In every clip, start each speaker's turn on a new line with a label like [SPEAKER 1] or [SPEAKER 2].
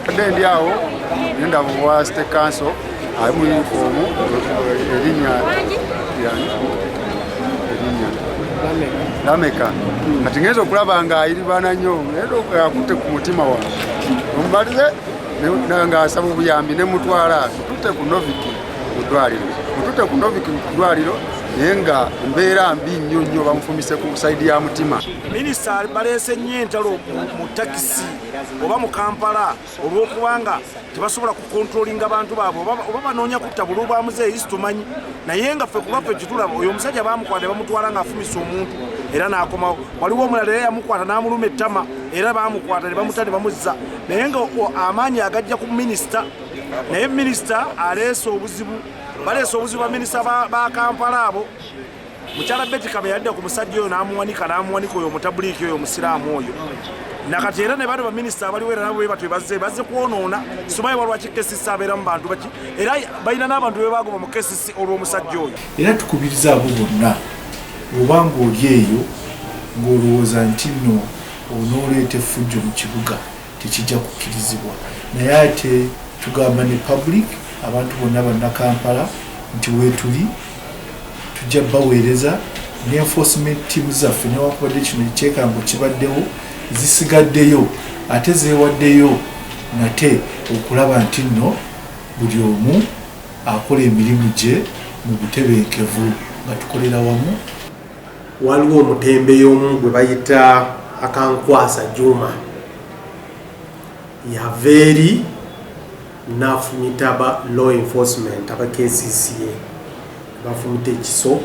[SPEAKER 1] Mbadde ndi awo nendaba owa City Council ali mu yunifoomu, erinnya erinnya Lameka. Kati ngenza okulaba nga ayiribana nnyo, akutte ku mutima wange omubalize ng'asaba obuyambi, ne mutwala tutte ku Norvik mu ddwaliro, mututte ku Norvik mu ddwaliro, naye nga embeera mbi nnyo nnyo, bamufumise ku side ya mutima.
[SPEAKER 2] Minisita baleese nnyo entalo mu takisi oba mu Kampala olw'okubanga tebasobola kukontrolinga bantu baabwe, oba banoonya kutta bululu bwa muzeeyi, situmanyi. Naye nga ffe kubaffe kitulaba, oyo omusajja bamukwata ne bamutwala ng'afumisa omuntu era n'akomawo. Waliwo omulala era yamukwata n'amuluma ettama, era bamukwata ne bamuta ne bamuzza, naye nga amaanyi agajja ku minisita. Naye minisita aleese obuzibu, baleese obuzibu baminisita ba Kampala abo. Mukyala Betty Kamya yadda ku musajja oyo n'amuwanika, n'amuwanika oyo omutabuliiki, oyo omusiraamu oyo. Nakati era ne bano baminisita abaliwo era nabo batyo bazze kwonoona. Simanyi walwaki KCC abeera mu bantu baki, era balina n'abantu be bagoba mu KCC olw'omusajja oyo.
[SPEAKER 3] Era tukubiriza abo bonna, oba ng'oli eyo ng'olowooza nti nno onooleeta effujjo mu kibuga, tekijja kukkirizibwa. Naye ate tugamba ne public, abantu bonna Bannakampala, nti weetuli, tujja baweereza ne enforcement team zaffe. Newankubadde kino ekyekango kibaddewo, zisigaddeyo ate zeewaddeyo nate okulaba nti nno buli omu akola emirimu gye mu butebenkevu nga tukolera wamu.
[SPEAKER 4] Waliwo omutembeyi omu gwe bayita Akankwasa Juma, yava eri n'afumita ba law enforcement aba KCCA, bafumita ekiso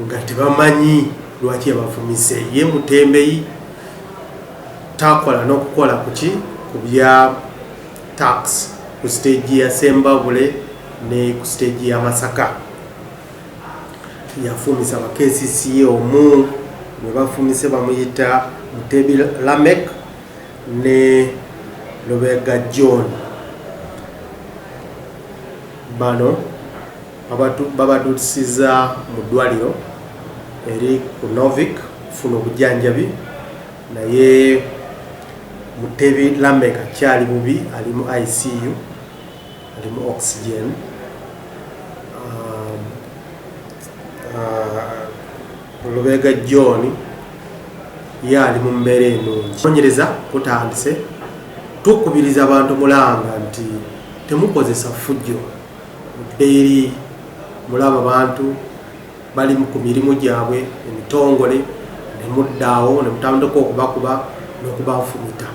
[SPEAKER 4] nga tebamanyi lwaki yabafumise. Ye mutembeyi, takola n'okukola kuki ku bya tax ku stage ya Sembabule ne ku stage ya Masaka. Yafumisa ba KCCA omu bwe bafumise, bamuyita Mutebi Lamek ne Lubega John. Bano babadusiza mu ddwaliro eri ku Norvik kufuna obujjanjabi, naye Mutebi Lamek akyali bubi, ali mu ICU, ali mu oxygen. Lubega John ye ali mu mbeera ennungi. Onyereza kutandise, tukubiriza abantu mulanga nti temukozesa ffujjo eri, mulaba bantu bali ku mirimu gyabwe emitongole, ne muddaawo ne mutandika okubakuba n'okubafumita.